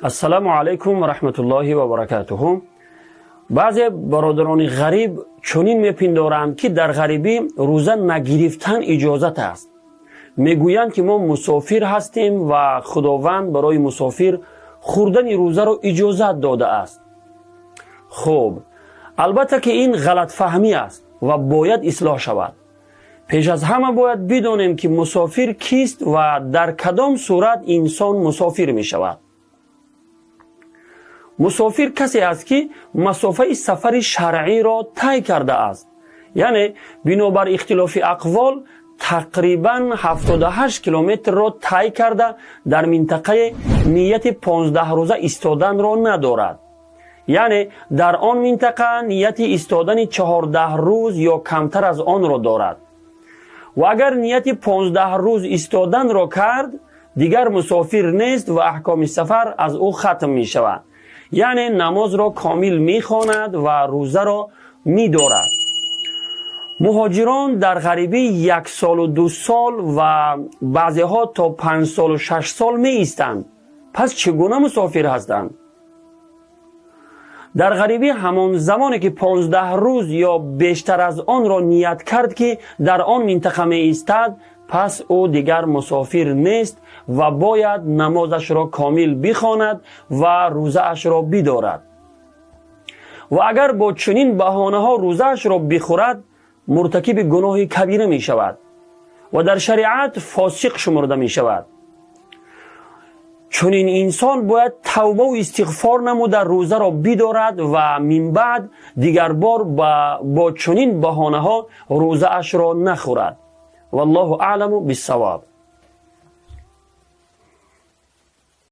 Ассалому алайкум ва раҳматуллоҳи ва баракатуҳу. Баъзе бародарони ғариб чунин мепиндоранд, ки дар ғарибӣ рӯза нагирифтан иҷозат аст. Мегӯянд, ки мо мусофир ҳастем ва Худованд барои мусофир хӯрдани рӯзаро иҷозат додааст. Хуб, албатта ки ин ғалатфаҳмӣ аст ва бояд ислоҳ шавад. Пеш аз ҳама бояд бидонем, ки мусофир кист ва дар кадом сурат инсон мусофир мешавад. Мусофир касе аст, ки масофаи сафари шаръиро тай кардааст, яъне бинобар ихтилофи ақвол тақрибан 78 километрро тай карда, дар минтақаи нияти 15 рӯза истоданро надорад, яъне дар он минтақа нияти истодани 14 рӯз ё камтар аз онро дорад. Ва агар нияти 15 рӯз истоданро кард, дигар мусофир нест ва аҳкоми сафар аз ӯ хатм мешавад, яъне намозро комил мехонад ва рӯзаро медорад. Муҳоҷирон дар ғарибӣ як солу 2 сол ва баъзеҳо то 5 солу 6 сол меистанд. Пас чӣ гуна мусофир ҳастанд? Дар ғарибӣ ҳамон замоне ки 15 рӯз ё бештар аз онро ният кард, ки дар он минтақа меистад, пас ӯ дигар мусофир нест ва бояд намозашро комил бихонад ва рӯзаашро бидорад. Ва агар бо чунин баҳонаҳо рӯзаашро бихӯрад, муртакиби гуноҳи кабира мешавад ва дар шариат фосиқ шумурда мешавад. Чунин инсон бояд тавбаву истиғфор намуда, рӯзаро бидорад ва минбаъд дигарбор бо чунин баҳонаҳо рӯзаашро нахӯрад. Валлоҳу аъламу биссавоб.